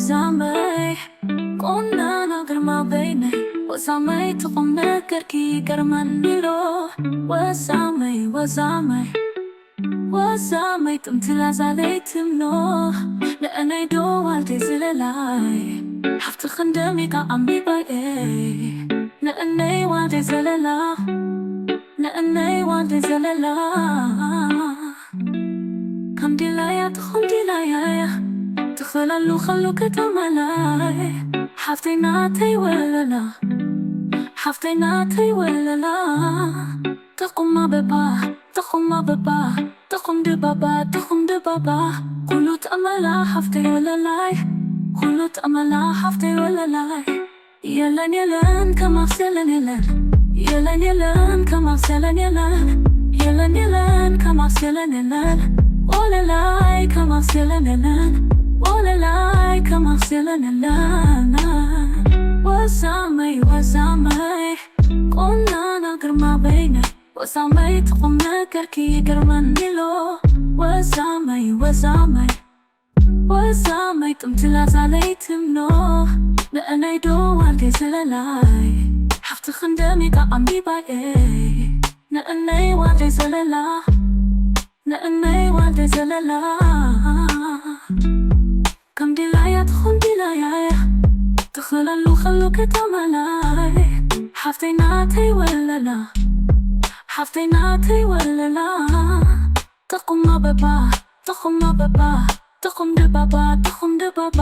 ዛመይ ቁናና ግርማ በይነይ፣ ወዛመይ ትኹም ነገርኪ ገርመኒሎ። ወዛመይ፣ ወዛመይ፣ ወዛመይ ጥምቲ ላዛለይ ትምኖ። ንእነይ ዶ ዋልደይ ዘለላይ፣ ሓፍቲ ክንደሚቃ ኣንቢባይ። ንእነይ ዋልደይ ዘለላ፣ ንእነይ ዋልደይ ዘለላ። ከምዲላያ ትኹንዲላያ፣ ትኽለሉ ኸሉ ከተማላይ። ሓፍተይ ናተይ ወለላ፣ ሓፍተይ ናተይ ወለላ። ጥኹማ በባ፣ ጥኹማ በባ፣ ጥኹም ድባባ፣ ጥኹም ድባባ። ኩሉ ጠመላ ሓፍተይ ወለላይ፣ ኩሉ ጠመላ ሓፍተይ ወለላይ። የለን የለን ከማስ የለን የለን፣ የለን የለን ከማስ የለን የለን፣ የለን የለን ከማስ የለን የለን። ወለላይ ከማስ የለን የለን፣ ወለላይ ከማስ የለን የለን። ወዛመይ ወዛመይ ቁናና ግርማ በይነ፣ ወዛመይ ትኹም ነገርኪ ገርመኒሎ። ወዛመይ ወዛመይ፣ ወዛመይ ጥምቲ ላዛለይ ትምኖ። ንእነይ ዶ ዋልደይ ዘለላይ፣ ሓፍቲ ክንደሚቃ ኣንቢባይ። ንእነይ ዋልደይ ዘለላ፣ ንእነይ ዋልደይ ዘለላ። ከምዲላያ ትኹንዲላያ፣ ትኽለሉ ኸሉ ከተማላይ። ሓፍተይ ናተይ ወለላ፣ ሓፍተይ ናተይ ወለላ። ጥኹማ በባ፣ ጥኹማ በባ፣ ጥኹም ድባባ፣ ጥኹም ድባባ።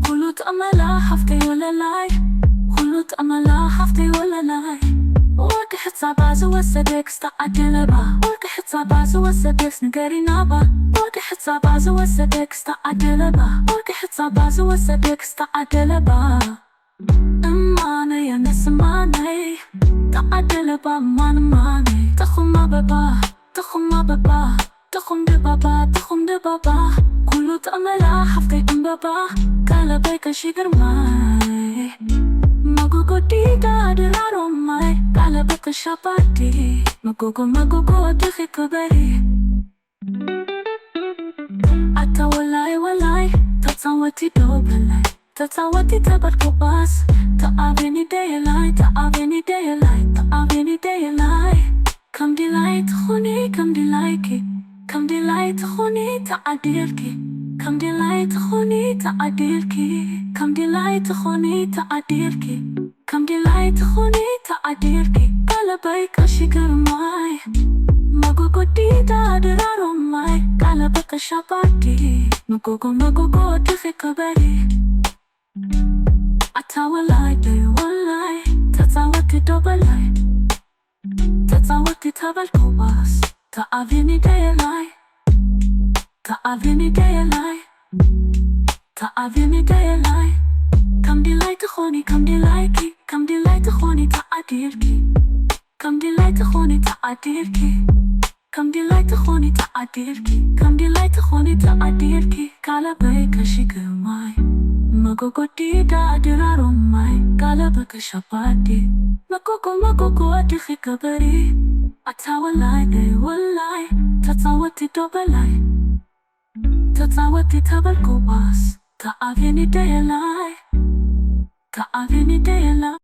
ኩሉ ጠመላ ሓፍተይ ወለላይ፣ ኩሉ ጠመላ ሓፍተይ ወለላይ። ወርቂ ሕጻባ ዝወሰደ ክስታ ዓደለባ፣ ወርቂ ሕጻባ ዝወሰደስ ንገሪናባ። ወርቂ ሕጻባ ዝወሰደ ክስታ ዓደለባ፣ ወርቂ ሕጻባ ዝወሰደ ክስታ ዓደለባ። እማነይ ኣነስ እማነይ፣ ተዓደለባ እማን እማነይ። ጥኹማ በባ፣ ጥኹማ በባ፣ ጥኹም ድባባ፣ ጥኹም ድባባ። ኩሉ ጠመላ ሓፍተይ ዕምበባ፣ ቀለበይ ቀሺ ግርማይ። መጎጎ ዲዳ ድራሮማይ፣ ቀለበ ቀሻባዲ። መጎጎ መጎጎ ድኺ ክበሪ። ኣታ ወላይ ወላይ፣ ተጻወቲ ዶ በላይ፣ ተጻወቲ ተበል ኮባስ። ተኣቤኒ ደየላይ፣ ተኣቤኒ ደየላይ፣ ተኣቤኒ ደየላይ። ከምዲላይ ትኾኒ፣ ከምዲላይኪ፣ ከምዲላይ ትኾኒ ተዓዲልኪ፣ ከምዲላይ ትኾኒ ተዓዲልኪ፣ ከምዲላይ ትኾኒ ተዓዲልኪ። ከምዲላይ ትኾኒ ተዓዲልኪ፣ ቀለበይ ቀሺ ግርማይ። መጎጎ ዲዳ ድራሮማይ፣ ቀለበ ቀሻባዲ። መጎጎ መጎጎ ድኺ ክበሪ። ኣታ ወላይ ደይ ወላይ፣ ተጻወቲ ዶ በላይ፣ ተጻወቲ ተበል ኮባስ። ተኣቤኒ ደየላይ፣ ተኣቤኒ ደየላይ፣ ተኣቤኒ ደየላይ። ከምዲላይ ትኾኒ፣ ከምዲላይኪ፣ ከምዲላይ ትኾኒ ተዓዲልኪ፣ ከምዲላይ ትኾኒ ተዓዲልኪ፣ ከምዲላይ ትኾኒ ተዓዲልኪ፣ ከምዲላይ ትኾኒ ተዓዲልኪ። ቀለበይ ቀሺ ግርማይ። መጎጎ ዲዳ ድራሮማይ፣ ቀለበ ቀሻባዲ። መጎጎ መጎጎ ድኺ ክበሪ። ኣታ ወላይ ደይ ወላይ፣ ተጻወቲ ዶ በላይ፣ ተጻወቲ ተበል ኮባስ። ተኣቤኒ ደየላይ፣ ተኣቤኒ ደየላይ።